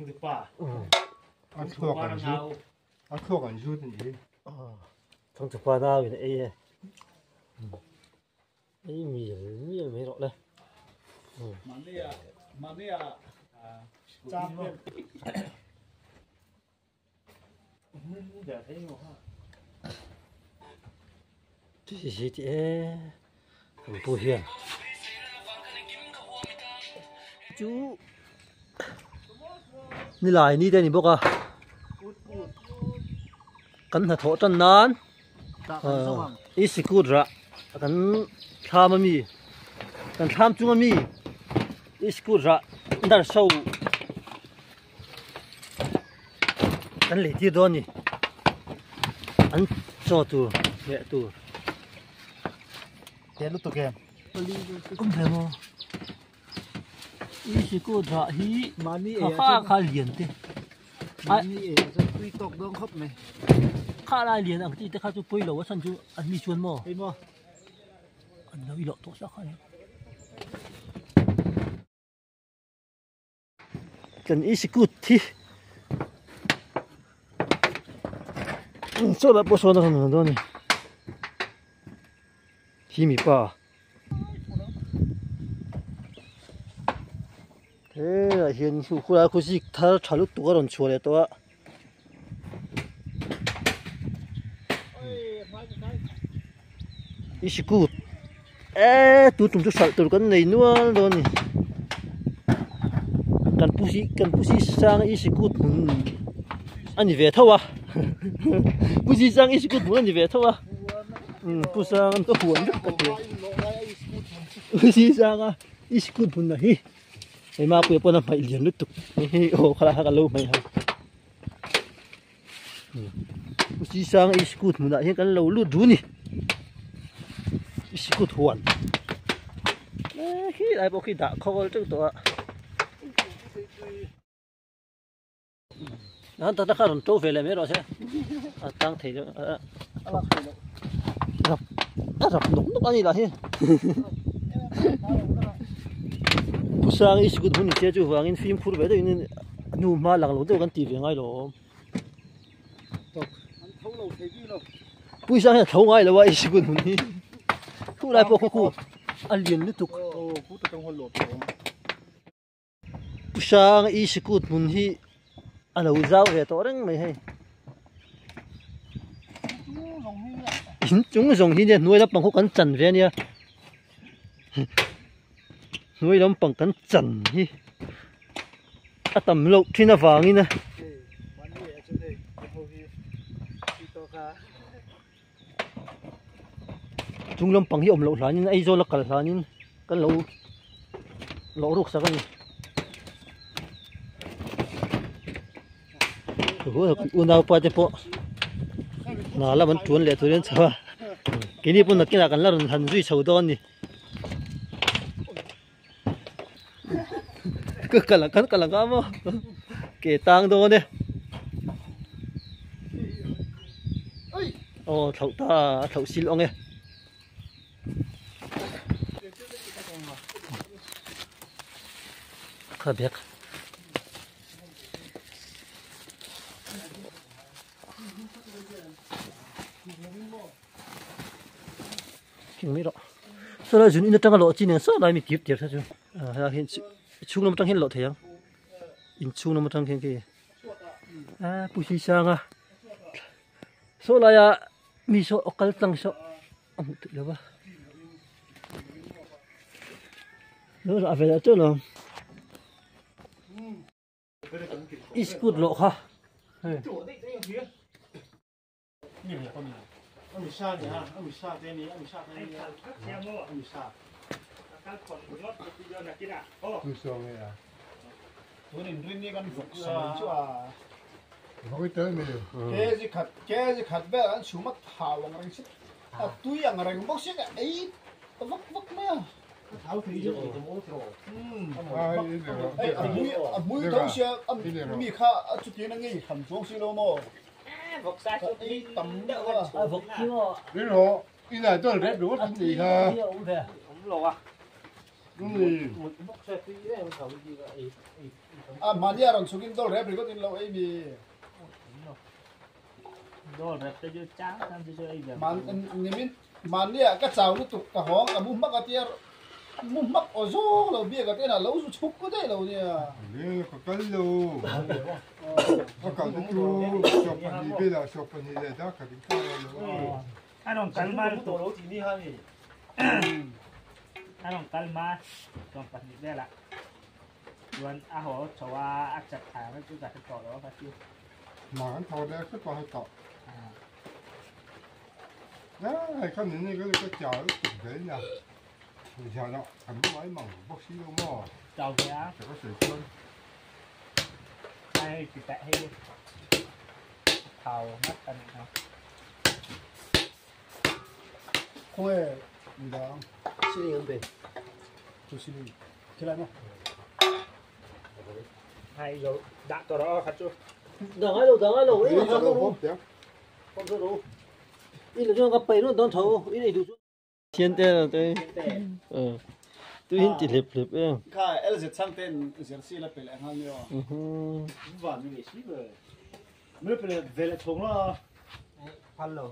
A thluak an zut a thluak an zut a nih hi. Changtupa nau in a ei e. Ei mial mial mai rawh le. Ti e kan pu hian chu nilai ni te a ni bawk a kan hnathawh tan nan i sikut rah kan thlam ami kan thlam chung ami i sikut rah darso kan lei tir dawn a ni an chaw tur hmeh tur Te lutuk em. Awm ve maw i sikut rah hi kha kha lian te. Mahni ei ah chuan tui tawk dawn khawp mai. Kha lai lian ang chi te kha chu pawi lo a chhan chu an mi chuan maw? Hei maw? An lo i loh tawh sak a ni. Kan i sikut hi chaw lah pawh sawn a rawn awm dawn a ni. Hi mipa. Helaiah hian chu khulai khu zik thar tha lutuk a rawn chhuah leh tawh a. I sikut eee tun tum chu hralh tur kan nei nual dawn a ni. Kan pu si kan pu si sang i sikut hmun a ni ve tho a pu si sang i sikut hmun a ni ve tho a pu sang ka huan vek ka tia pu si sang a. I sikut hmun hi hei mapuia pawn a hmaih lian lutuk hei hi aw khalai kha ka lo hmaih ang u chi sang i sikut hmunah hian kan lo lut duh a ni i sikut huan khi lai pawh khi dah khawl teuh tawh a. An tata kha rawn to ve leh mai rawh se a tang thei deuh a rap a rap nawk nawk a ni lah hi Pu Sang i sikut hmun inchei chu vangin fimkhur ve deuhin hnu hma lang lo deuh kan tih ve ngai lo awm Pu Sang hian a tho ngai lo a i sikut hmun hi thu lai pawh khaw khu a lian lutuk. Pu Hrang i sikut hmun hi a lo zau ve tawh reng mai hei. In chung zawng hi nia hnuai lampang khu kan chan ve a nia. Hnuai lampang kan chan hi a tam loh thin avangin a. Chung lampang hi awm loh hlanin Aizawl a kal hlanin kan lo lawh ruk sak a ni. Unaupa te pawh hna lam an tuan leh turin an chho a keini pawh nakinah kan la rawn han zui chho dawn a ni. Ka kal ang kan kal ang a maw ke tang dawn e aw thlauh ta a thlauh sil awng e. Kha bag. King mai rawh saw lai zun in atanga lawh chi nen saw lai mi tir tir kha chu ah helai hian chhung lam atang hian lawh thei ang inchhung lam atang khian khi ah pu si sanga saw laia mi saw a kal tlang saw a hmuh theih lo va lo rah ve leh teuh lo. I scooter lawh kha hei. A mahni a rawn chhuk in dawr rep ringawt in lo ei mi. Dawr rep te chu chang chang chu chu ei ve. Man nimin mahni ah ka chau lutuk ka hawng ka mu hmak a tia mu hmak aw zawng lo biak a tia lo zu chhuk ka daih lo nia. Le ka kal lo. Ka kal te chu sawp pahnih velah sawp pahnih leh dar khat in kar a lo a. A rawn kal ma lutuk lo ti ni ha ni. A rawn kal ma sawm pahnih velah chuan a haw chho a a chat thar na chu ka hre tawh lo a kha chu. Ma kan thaw leh hrep a hetah. Hei kha ni ka ka chau lutuk zel nia. Zan ah kan buai mang bawk si lo maw. Chau ve a. Ka sawi chuan. Hei ti teh hei thau nghat a nih kha. Khawnge midang. Siling an pe. Chu siling. Khilai maw? Hei lo dah tawh rawh aw kha chu. Dah ngai lo, dah ngai lo. Ei lo ro. Hawp zo ro. I lo chuan ka pai nuat dawn tho. I nei duh chu. Thian te lo te. Tu hin ti hlep hlep em. Kha LZ chang ten jersey la pe leh nghal ni aw. Van ni si ve. Me pe ve le thong la. Phal lo.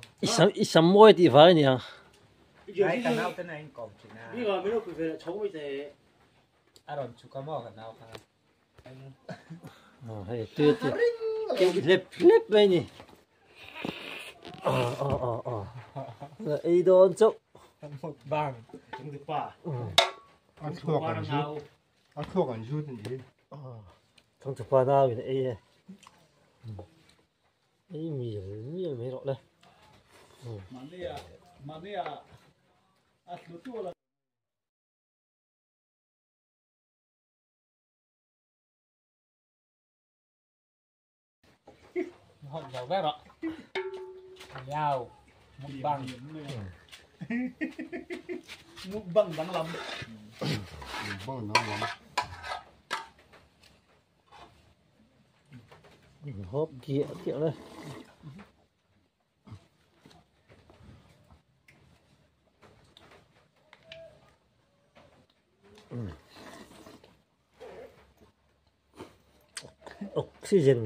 I sam mawi tih vai nia. Ai ka nau te na in kom thin a. Ni ga me lo pe ve le thong mai te. A rawn chuk a maw ka nau kha. Hei tu ti hlep hlep mai ni. Ei dawn chauh. Mukbang. Pa. A thluak an zut. A thluak an zut ni. Thang chu pa nau in ei e. Ei mial mial mai rawh le. Mania mania a thlu tu la. Hawp zo vek rawh. Yao. Mukbang. Mukbang danglam. Mukbang danglam. Hawp kiah kiah le. Oxygen.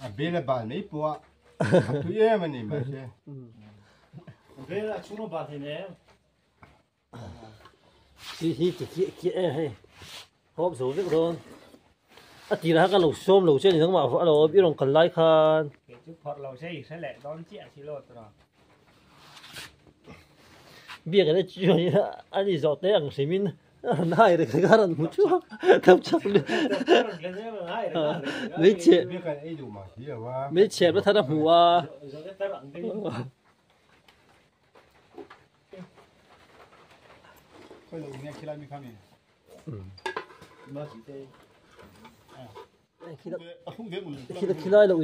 A bel a bal mai pawh a a tui em a ni mahse. Bel a chhung a bal thei nem. Hi hi ti kiah kiah e hei. Hawp zo vek dawn. A tirah kha ka lo sawm lo che a ni nangmah a lo i rawn kal lai khan. Kei chu phawrh lo se i hre leh dawn chiah si lo tawh. Biak in a chuan a ni zawh te ang hrim in nai rek rek a rawn hmu thuak thap chak lutuk hmeichhe hmeichhe na thar a hmu a. Khilai lo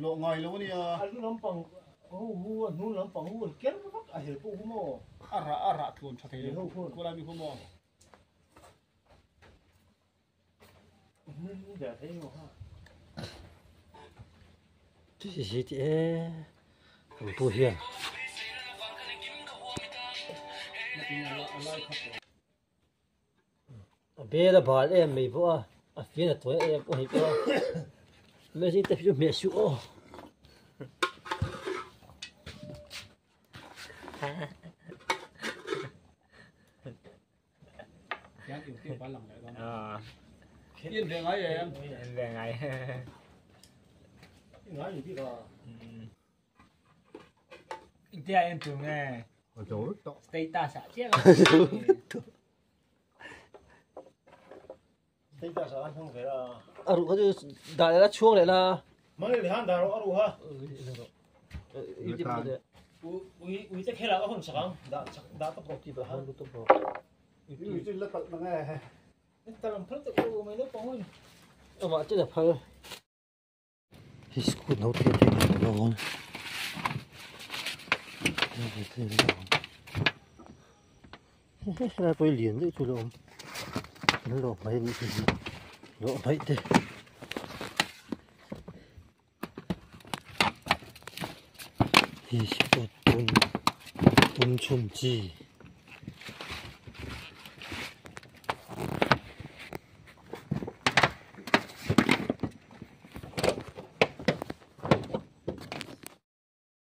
Lo ngai lo nia. A rah a rah tluan tha thei lo. Khulai mi khu maw. Ti si ti e. Kan pu hian. A bel a bal em mai bawk a, a fian a tawi em pawh hei pawh a. Machine te hi chu hmeh suh aw. Yên về ngay em. Yên về ngay. Ngai ni bik a. Intia en tu nge. Status ah chiah. Status ah an hmang ve a. A ruh kha chu dah leh la chhuang leh la. Mang leh han dah rawh a ruh ha. Ui ui te khelah ka hun sak ang. Dah sak dah tawp rawh. Ti bah han tawp rawh. Ui chu la talh mang e. Talh ang phal tak u mai naupang hun. Amah chu la phal. Hi school no te te kan lo dawn. Helai pawh hi lian deuh chu la awm. Kan lawh mai a nih hi. Lawh mai te. Hi tun tun chhun chi.